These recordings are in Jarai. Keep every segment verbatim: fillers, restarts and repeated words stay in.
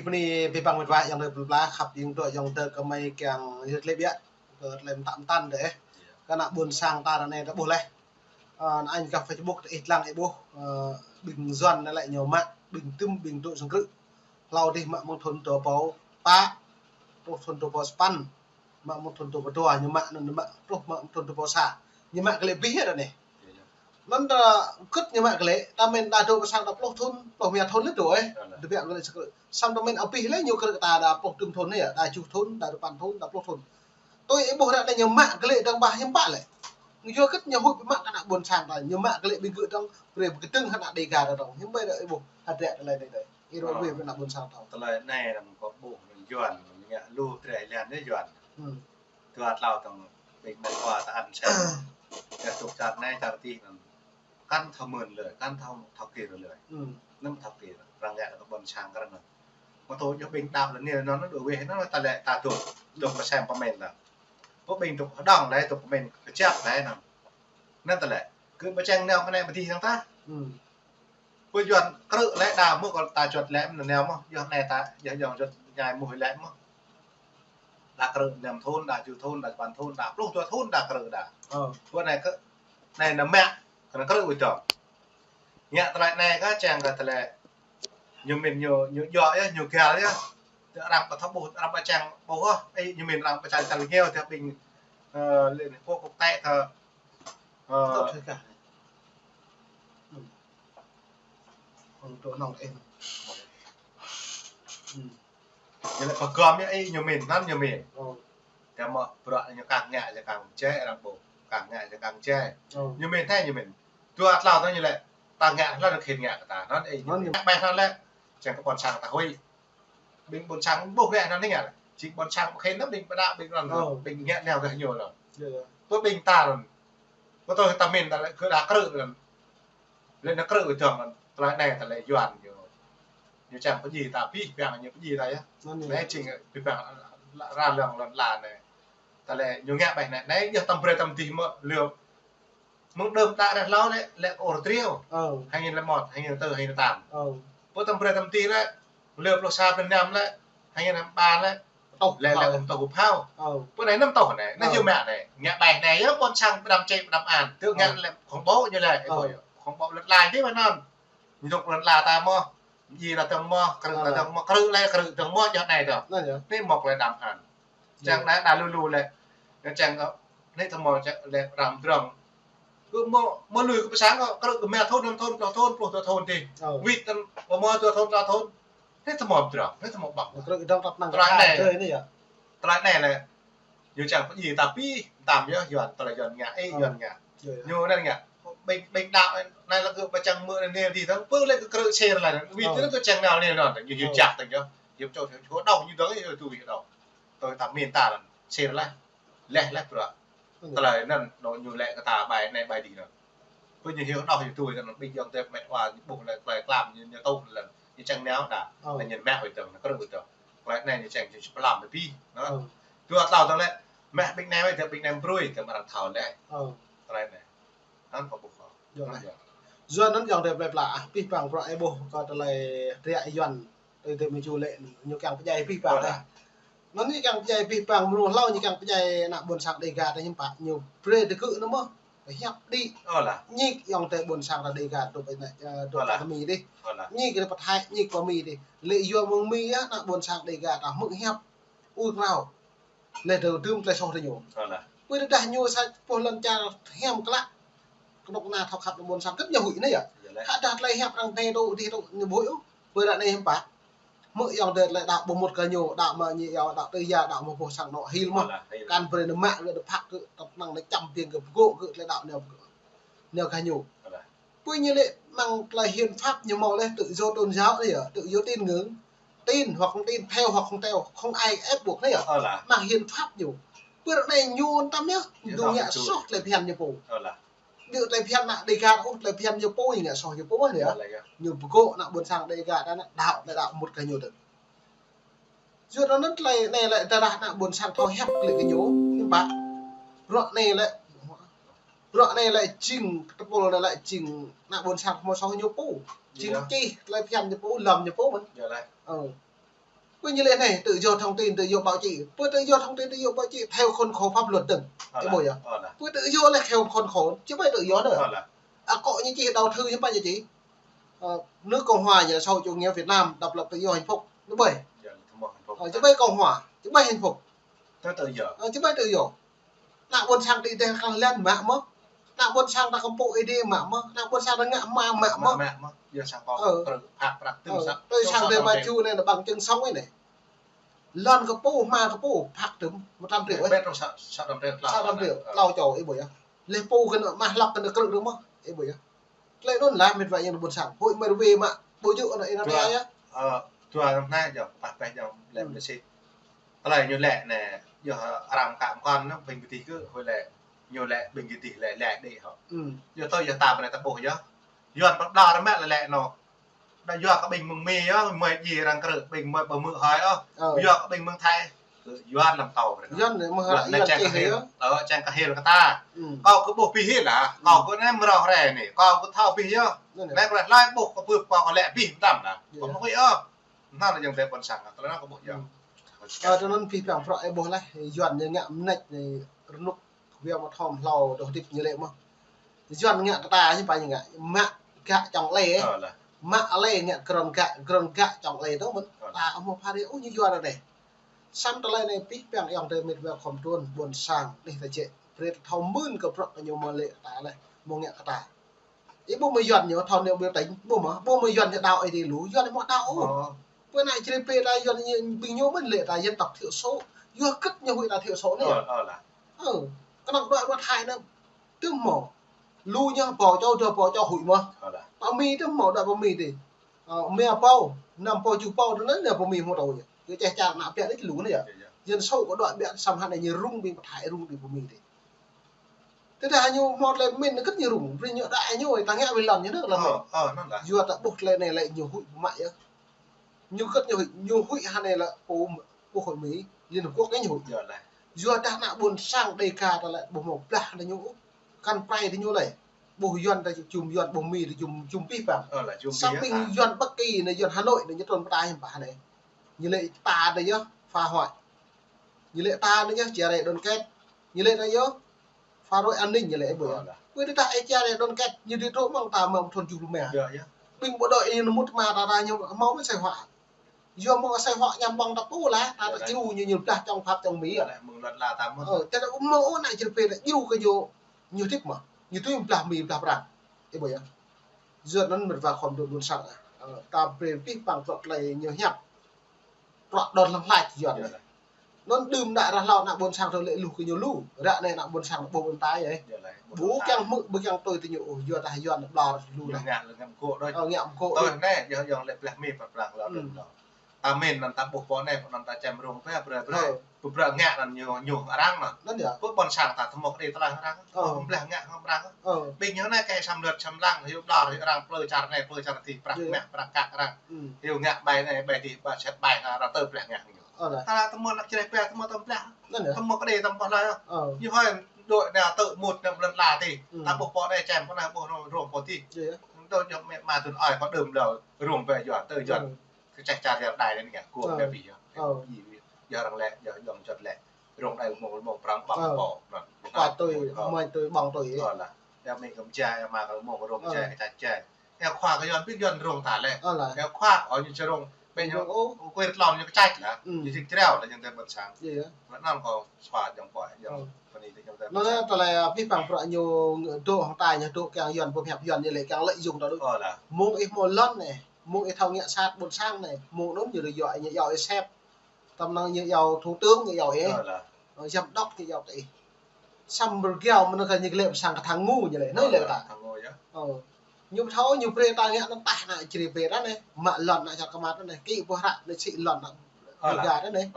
Mơ̆ng anai pơpă mơ̆ng wa ayŏng adơi plơi pla khăp, ayŏng adơi, ayŏng adơi kơ mơi kiăng yơh lĕ biă, kơ tơlơi mơtam mơtam dêh. Kơ ană ƀôn sang ta ră anai ta ƀuh laih. Ơ, anŭn gah Facebook ta ih lăng ih ƀuh, ơ, ƀing Yuan anai lĕ ñu mă, ƀing tơm, ƀing tŭ sang krư̆. Hlâo dih mă mơ̆ng thun dua rơbâo pă, truh thun dua rơbâo sapăn. Mă mơ̆ng thun dua rơbâo dua ñu mă, anŭn mă truh mă mơ̆ng thun dua rơbâo sa. Ñu mă glaĭ abih ră anai. Anŭn ta kơ̆t ñu mă glaĭ, ta mĭn đa dŏ pơ sang ta pluh thun, pluh rơma thun lĕ dŏ ih. Dŏ biă glaĭ sang krư̆. Samơ̆ ta mĭn abih lĕ ñu krư̆ ta đa pluh tơm thun anai yơh, đa tơjuh thun, đa sapăn thun, đa pluh thun. Tui ih ƀuh ră anai ñu mă glaĭ dơ̆ng ƀah hiư̆m pă lĕ. Ñu kơ̆t ñu huĭ biă mă kơ ană ƀôn sang ta, ñu mă glaĭ ƀing gơ̆ dơ̆ng, brơi pơkơdơ̆ng hăng ană Dêga ta dơ̆ng. Hiư̆m pă đa ih ƀuh hơdră tơlơi anai đa. Ih ruai ƀuh ană ƀôn sang ta. Tơlơi anai đa kâo ƀuh Yuan, ñu ngă lu drơi lan đa Yuan. Dua tlâo tơ̆ng ƀing mơ̆ng wa ta ăn sem. Yua tŭk čar anai čar adih anŭn. Kăn thâo mơ̆n lơi, kăn thâo, thâo kir lơi. Anŭn thâo kir, arăng ngă kơ ƀôn sang kơ arăng anŭn. Mơ̆ tŭ yơh ƀing đaŏ lĕ anai anŭn, anŭn dŏ weh anŭn ta lĕ ta tŭk, tŭk kơ sem pơmĭn ta. Pơ ƀing tŭk hơđong lĕ, tŭk pơmĭn kơjăp lĕ anŭn. Anŭn ta lĕ, kơ ƀôn sang nao kơ anai pơdih hăng ta. Pơ Yuan krư̆ lĕ đa mơ̆ kơ ta juăt lĕ mơ̆n nao mơ̆, yua anai ta, yua yŏng juăt ñai mơ̆ lĕ mơ̆. Đa krư̆ năm thun, đa tơjuh thun, đa sapăn thun, đa pluh dua thun, đa krư̆ đa. Pơ anai kơ, anai nao mă, kơ ană krư̆ ƀu dŏ. Ngă tơlơi anai kơ čang kơ tơlơi ñu mĭn ñu, ñu djŏ yơh, ñu găl yơh. Tơ arăng pơthâo ƀuh, arăng pơčang ƀuh, ơ, ih ñu mĭn arăng pơčang tal ngeo tơ ƀing, ơ, lĕ anai pô kŭk tĕ tơ, ơ, Ơ, tơ anŭn ih. Ñu lĕ pơgŏm yơh ih ñu mĭn, anŭn ñu mĭn. Tơ mơ̆ bruă ñu kang ngă, ñu kang jai, arăng ƀuh. Kang ngă, ñu kang jai. Ñu mĭn hă, ñu mĭn. Dua tlâo tơ ñu lĕ, ta ngă, hlâo ñu khĭn ngă kơ ta. Anŭn ih ñu mĭn. Ƀai anŭn lĕ, čang kơ ƀôn sang ta huĭ. Ƀing ƀôn sang ƀuh gah anŭn anai ngă. Jing ƀôn sang ƀu khĭn lăm ƀing pơđă ƀing anŭn, ƀing ngă nao gah ñu lăm. Pơ ƀing ta lăm. Pơtô ta mĭn ta lĕ kơ đa krư̆ lăm. Lĕ ană krư̆ ƀu dŏ lăm. Tơlơi anai ta lĕ Yuan ñu. Ñu čang pơdjai ta pih păng ñu pơdjai ta yơh. Anai jing pih păng ra lăng lŏn la anai. Ta lĕ ñu ngă ƀai anai. Anai yơh tơm brơi tơm dih mơ̆ lơ̆m. Mơ̆ng đưm đă ră hlâo lĕ, lĕ ôr triu. Hai nghìn lẻ một, hai nghìn lẻ tư, hai nghìn lẻ tám. Pơ tơm brơi tơm dih lĕ, lơ pluh sa, pluh năm lĕ, hai nghìn lẻ ba lĕ. Lĕ, lĕ ƀu tŏ phao. Pơ anai năm tŏ anai, anai yơh mă anai. Ngă ƀai anai yơh ƀôn sang pơđăm čĕ pơđăm an. Tơ ngă lĕ khủng bố ñu lĕ, khủng bố lŏn la dih mơ̆n anŭn. Ñu dŏ lŏn la ta mơ̆. Djai ta dơ̆ng mơ̆, krư̆ ta dơ̆ng mơ̆, krư̆ lĕ krư̆ dơ̆ng mơ̆, yua anai dŏ. Anai mơ̆ klĕ đăm an. Čang anai đa lu lu lĕ. Čang kơ, anai tơ mơ̆ čang lĕ răm drŏng. Kơ mơ̆, mơ̆ lui kơ pơsang kơ, krư̆ kơ rơma thun, năm thun, pluh thun, pluh dua thun dih. Wĭt tơ̆n, mơ̆ mơ̆ dua thun, tlâo thun. Anai tơ mơ̆ drŏng, anai tơ mơ̆ ƀơ̆ng. Krư̆ kơ dơ̆ng tăp năng. Tơlơi anai. Tơlơi anai lĕ. Ñu čang pơdjai ta pih, tam yơh, Yuan, tơlơi Yuan ngă, ih Yuan ngă. Ñu anŭn ngă. Ƀing, ƀing đaŏ, anai lĕ kơ pơčang mơ̆ anai dih dơ̆ng, pơ lĕ kơ krư̆ sir lĕ. Wĭt tơ anŭn kơ čang nao anai anŭn, ñu, ñu jak tơ̆ng yơh. Ñu čô, ñu čô đaŏ, ñu dơ̆ng, ñu tui đaŏ. Tui ta mĭn ta lăm, sir lĕ. Leh, leh bruă. Tơlơi anŭn, ñu lĕ kơ ta ƀai anai ƀai dih anŭn. Pơ ñu hyu đaŏ hyu tui anŭn ƀing ayŏng adơi met wa ñu ƀuh lĕ tơlơi tlam ñu, ñu tŭ lĕ. Ñu čang nao đa. Lĕ ñu mă wĭt dơ̆ng, anŭn krư̆ wĭt dơ̆ng. Tơlơi anai ñu čang ñu čơplam pơpĭ. Dua tlâo tơlơi. Mă ƀing anai wĭt dơ̆ng ƀing anai brơi, tơlơi arăng thâo lĕ. Tơlơi anai. Anŭn pơpŭ kơ. Yua anŭn ayŏng adơi plơi pla, ah, pih păng bruă ih ƀuh kơ tơlơi hơdră Yuan. Tui tui mơ̆ ču lĕ ñu kiăng pơdjai pih păng ah. Anŭn ñu kiăng pơdjai pih păng mơ̆ng hlâo ñu kiăng pơdjai ană ƀôn sang Dêga ta hiư̆m pă ñu brơi tơgŭ anŭn mơ̆. Hiăp đĭ. Ñik ayŏng adơi ƀôn sang ta Dêga tŭ pơ anai, ơ, tŭ pơ Mi dih. Ñik kơ pơ Thái, ñik pơ Mi dih. Lĕ yua mơ̆ng Mi yơh ană ƀôn sang Dêga ta hmư̆ hiăp. Ui krao. Lĕ dơ̆ng tơm tơlơi soh tơ ñu. Pơ tơdah ñu sa pô lŏn čar hiam klă. Kơnuk kơna thâo khăp ană ƀôn sang kơ̆t ñu huĭ anai yơh. Hă dah tơlơi hiăp arăng anai tŭ dih tŭ ñu ƀu huĭ ôh. Pơ ră anai hiư̆m pă. Mơ̆ ayŏng adơi tơlơi đaŏ ƀu mŭt kơ ñu, đaŏ mă ñu yua đaŏ tơ ya, đaŏ mă pô sang anŏ hil mơ̆. Kăn brơi anŭn mă gơ̆ đa phak gơ̆, tăp năng đa čăm piêng gơ̆ pơgŏ gơ̆ tơlơi đaŏ anai. Anai kơ ñu. Pơ ñu lĕ mơ̆ng tơlơi hiến pháp ñu hmâo lĕ tự do tôn giáo anai yơh, tự do tín ngưỡng, tin hoặc không tin, theo hoặc không theo, không ai ép buộc anai yơh. Mơ̆ng hiến pháp ñu. Pơ ră anai ñu tăm yơh, ñu ngă soh tơlơi phiăn ñu pô. Ƀiă tơlơi phiăn ană Dêga ôh, tơlơi phiăn ñu pô ñu ngă soh ñu pô anai yơh. Ñu pơgŏ ană ƀôn sang Dêga ta anai đaŏ, đaŏ mŭt kơ ñu tơ. Yua anŭn tơlơi anai lĕ tơdah ană ƀôn sang thâo hiăp klĕ kơ ñu, hiư̆m pă. Bruă anai lĕ, bruă anai lĕ jing, tơpul anai lĕ jing, ană ƀôn sang hmâo soh ñu pô. Jing čih tơlơi phiăn ñu pô, lŏm ñu pô mơ̆n. Ơ. Pơ ñu lĕ anai, tự do thông tin, tự do báo chí. Pơ tự do thông tin, tự do báo chí theo khuôn khổ pháp luật dơ̆ng. Ơ, ih ƀuh yơh. Pơ tự do lĕ theo khuôn khổ, či ƀai tự do nữa. Akŏ ñu čih đầu thư ñu ƀai ñu čih. Ờ, nước Cộng hòa Xã hội Chủ nghĩa Việt Nam, độc lập, tự do, hạnh phúc. Ñu ƀai. Či ƀai Cộng hòa, či ƀai hạnh phúc. Či ƀai tự do. Ană ƀôn sang ti teh kah lĕn mă mơ̆. Ană ƀôn sang ta kơmpŭ Ơi Adai mă mơ̆. Ană ƀôn sang ta ngă hmua mă mơ̆. Mă mơ̆. Yua sang kâo krư̆ phak prăk tui sang tơlơi mă ču anai, ană bằng chứng sống anai. Lŏn kơ pô, hmua kơ pô, phak tơm, một trăm triệu. Sa trăm triệu, klâo čô, ih ƀuh yơh. Lĕ pô kơ ană mă hlăk kơ ană krư̆ rơmơ̆, ih ƀuh yơh. Tơlơi anŭn lah mĕt wa yang ƀôn sang. Hơi mơ̆ rơwe mă, ƀu djơ̆ ană ih ană trai yơh. Dua năm nay jơ̆, pah peh jơ̆ lĕ mơ̆ sĭt. Tơlơi ñu lĕ anai, yơh arăng kăm kăn anŭn, ƀing gơdih kơ, hơi lĕ, ñu lĕ, ƀing gơdih lĕ, lĕ đĭ hŏ. Yơh tui yơh ta ƀơi anai ta ƀuh yơh. Yuan pơblah rơmĕ lĕ lĕ anŭn. Đa yua kơ ƀing mơ̆ng Mi yơh, mơi djai arăng krư̆, ƀing mơi ƀu hmư̆ hơi ôh. Yua kơ ƀing mơ̆ng Thái. Yuan lăm tâo. Yuan anai mơ̆ hă, Yuan čang kơ hil. Ơ, čang kơ hil kơ ta. Kâo kơ ƀuh pih hil lah, kâo kơ nem rŏh rê anai, kâo kơ thâo pih yơh. Anai kơ hlơi ƀuh kơ ƀuh kâo kơ lĕ pih mơtam lah. Kâo mơ̆ kơ ih ôh. Anŭn lĕ yang tơlơi ƀôn sang, tơlơi anŭn kâo ƀuh yơh. Ơ, tơlơi anŭn pih păng prăk ih ƀuh lah, Yuan ñu ngă mơneč anai rơnŭk, wia mơ̆ thom hlâo dŏ hơdip ñu lĕ mơ̆. Yuan ngă kơ ta ñu ƀai ñu ngă, mă gak čŏng lĕ. Mă lĕ ngă gron gak, gron gak čŏng lĕ tơ mơ̆n. Ta hmâo phara ôh ñu Yuan anai. Samơ̆ tơlơi anai pih păng yang tơ mĕt wa khŏm trun ƀôn sang, anih ta jĕ. Brơi ta thâo mưn kơ prăk ñu mơ̆ lĕ ta lĕ, mơ̆ ngă kơ ta. Ih ƀuh mơ̆ Yuan ñu thâo ñu ƀiă tĕnh, ƀuh mơ̆, ƀuh mơ̆ Yuan ñu đaŏ Ơi Adai lu, Yuan ñu mă đaŏ ôh. Pơ anai črê pê ta Yuan ñu, ƀing ñu mơ̆n lĕ ta dân tộc thiểu số, yua kơ ñu huĭ ta thiểu số anai. Ơ, kơnơ̆ng đuaĭ ƀơi Thái anai, tơm mơ̆. Lu ñu pô čô, dua pô čô huĭ mơ̆. Pơ Mi tơm mơ̆, đuaĭ pơ Mi tĕ. Ơ, mia pô, năm pô, tơjuh pô, tơl anai pơ Mi hmâo tui. Yua čeh čar ană ƀiă đĕč lu anai yơh. Dân số kơ đuaĭ ƀiă samơ̆ hă anai ñu rŭng ƀing pơ Thái, rŭng ƀing pơ Mi tĕ. Tơdah ñu hmâo tơlơi mĭn kơ ñu rŭng, brơi ñu đaŏ ñu, ta ngă ƀơi lŏn ñu anŭn lah. Yua ta ƀuh tơlơi anai lĕ ñu huĭ mă yơh. Ñu kơ ñu huĭ, ñu huĭ hă anai lĕ pô, pô hội Mỹ, Liên Hợp Quốc ñu huĭ. Yua dah ană ƀôn sang Đêga ta lĕ ƀu hmâo blah anai ñu, kăn prai tơ ñu lĕ. Ƀuh Yuan ta jum Yuan, ƀuh Mi ta jum, jum pih păng. Samơ̆ ƀing Yuan Bắc Kỳ anai, Yuan Hà Nội anai, ñu trŭn pơ ta hiư̆m pă anai. Ñu lĕ ta anai yơh phá hoại. Ñu lĕ ta anai yơh chia rẽ đoàn kết. Ñu lĕ ta yơh phá rối an ninh ñu lĕ ih ƀuh yơh. Ƀơi tơdah ih chia rẽ đoàn kết, ñu dưi truh mơ̆ng ta mơ̆ng thun tơjuh pluh rơma. Ƀing bộ đội ñu mŭt mă ta, ta ñu hmâo mơ̆n sai hoạ. Yua mơ̆ng sai hoạ ñăm ƀơ̆ng ta pô lah, ta ta čru ñu, ñu blah čŏng Pháp čŏng Mi yơh. Ơ, tơdah ƀu hmâo ôh ană črê pê ta čru kơ ñu, ñu hơdip mơ̆. Ñu tui blah Mi blah Prang. Ih ƀuh yơh. Yua anŭn mĕt wa khŏm trun ƀôn sang ah. Ơ, ta brơi pih păng prăk tơlơi ñu hiăp. Prăk đon lăng hlač Yuan anai. Anŭn đưm đă ră hlâo ană ƀôn sang tơ lĕ luh kơ ñu lu. Ră anai ană ƀôn sang ƀuh ƀôn tai ơi. Ƀu kiăng hmư̆, ƀu kiăng tui tơ ñu ôh, yua dah Yuan ƀlŏr lu lah. Ngă lĕ ngă mơkŏ đôč. Ơ, ngă mơkŏ đôč. Tơ anai, yơh yơh lĕ blah Mi pơblang lŏ đơ̆ng lŏ. Ta mĭn anŭn ta ƀuh pô anai, pô anŭn ta čem rông pơ, brơi, brơi. Pơbră ngă anŭn ñu, ñu arăng anŭn. Anŭn yơh. Pơ ƀôn sang ta tơmŏk đĭ tơlơi arăng. Pơblah ngă hăng arăng. Ƀing ñu anai kơ sam lơ̆t sam lăng, hyu ƀlŏr, hyu arăng plư čar anai, plư čar adih, prăk mă, prăk kăk arăng. Hyu ngă ƀai anai, ƀai adih, ƀai sĕt ƀai arăng tơ blah ngă ñu. Ơ, lah. Ta tơmŏk ană črê pê, tơmŏk tơm blah. Anŭn yơh. Tơmŏk kơ đĭ tơm ƀuh lah yơh. Ơ. Ñu hơi dŏ anai tơ̆ mŭt anai ƀlŏn la tih. Ơ. Ta ƀuh pô anai čem pô anai ƀuh rông, rông pô tih. Yơh, yơh. Tơ ñu mĕ ma tun ơi pô đưm đă rông pơ Yuan, tơ Yuan. Ơ. Kơ čeh čar Yuan đai anai ngă kuông anai pih yơh. Ơ. Yơh arăng lĕ, yơh yơh čŏt lĕ. Rông đai mơ̆ng, mơ̆ng Prang ƀơ̆ng pô. Ơ. Pă tui, mơi tui ƀơ̆ng tui. Ơ lah. Yơh mĭn kơ mơjai, yơh ma kơ mơ̆ng rông mơjai, kơ čeh čeh. Eo khua kơ Yuan ƀing Yuan rông ta lĕ. Ơ lah. Eo khua kơ ñu či rông. Ƀing ñu, ơ, ơ, kuê tlon ñu kơ čăč lah. Ñu či jrao lah ñu tơ ƀôn sang. Yơh, yơh. Mă anŭn kâo sua jơ̆ng pô, jơ̆ng pơ anai tơ jơ̆ng tơ ƀôn sang. Anŭn tơlơi, ơ, pih păng prăk ñu dŏ hăng ta ñu dŏ kiăng Yuan pơhiăp Yuan ñu lĕ kiăng lợi dụng ta đôč. Ơ lah. Mơ̆ng ih hmâo lŏn anai, mơ̆ng ih thâo ngă sat ƀôn sang anai, mơ̆ng anŭn ñu dŏ yua ñu iâu ih sếp. Tơm năng ñu iâu thủ tướng, ñu iâu ih. Ơ lah. Ơ, giám đốc ñu iâu tơ ih. Samơ̆ rơgao mơ̆n kơ ñu lĕ pơsang kơ thang ngu ñu lĕ. Anai lĕ ta. Thang ngu yơh. Ơ. Ñu thâo ñu brơi ta ngă anŭn tah ană črê pê ta anai. Mă lŏn ană čar kơmat anai. Kĭ ƀuh hră anai sĭ lŏn ană Đêga ta anai.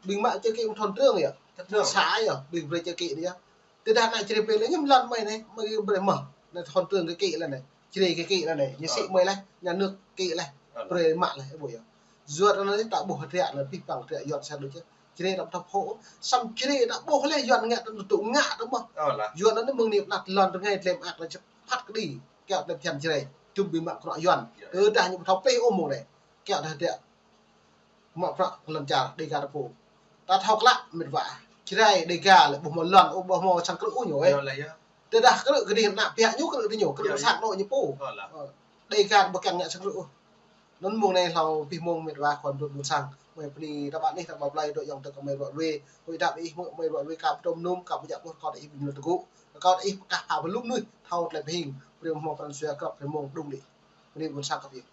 Ƀing mă čơ kĭ mơ̆ thôn trưởng yơh. Thôn xã yơh. Ƀing brơi čơ kĭ anai yơh. Tơdah ană črê pê lĕ ñu lŏn mơi anai. Mơi brơi mơ̆. Anai thôn trưởng kơ kĭ lĕ anai. Črê kơ kĭ lĕ anai, ñu sĭ mơi lĕ, nhà nước kĭ lĕ, brơi mă lĕ, ih ƀuh yơh. Yua anŭn ta ƀuh hơdră anŭn pih păng hơdră Yuan sa đôč yơh. Črê ta ƀu thâo phô, samơ̆ črê ta ƀuh lĕ Yuan ngă ta tŭ ngă ta mơ̆. Yua anŭn mơ̆ng anai pơnăt lŏn rơngai tlem ak lĕ čơpăt kơđi, kiăo tlem čan črê, jum ƀing mă krŏ Yuan. Tơdah ñu ƀu thâo pih ôh mơ̆ng anai, kiăo ta hơdră. Mă prăk lŏn čar Dega ta pô. Ta thâo klă mĕt wa. Jrai Dega lĕ ƀu hmâo lŏn, ƀu hmâo sang krư̆ ôh ñu ơi. Yơh lah yơh. Tơdah krư̆ kơ dih ană pia ñu krư̆ kơ ñu, krư̆ sang đôč ñu pô. Ơ, Dega ƀu kiăng ngă sang krư̆ ôh. Anŭn mông anai hlâo abih mông mĕt wa khua mơdut ƀôn sang. Mơi bơni ră ƀă anih ta ƀă blai dŏ yŏng tơ kơ mơi ruă ruê. Huĭ dăp ih mơi ruă ruê ka pơtôm num ka pơjăp ƀuh kâo ih ƀing lŏn tơgŭ. Kâo ih pơkah pha bơlŭm nuih thâo tơlơi pơhing. Brơi hmâo pran jua krăp brơi mông đung đĭ. Bơni ƀôn sang kơ ih.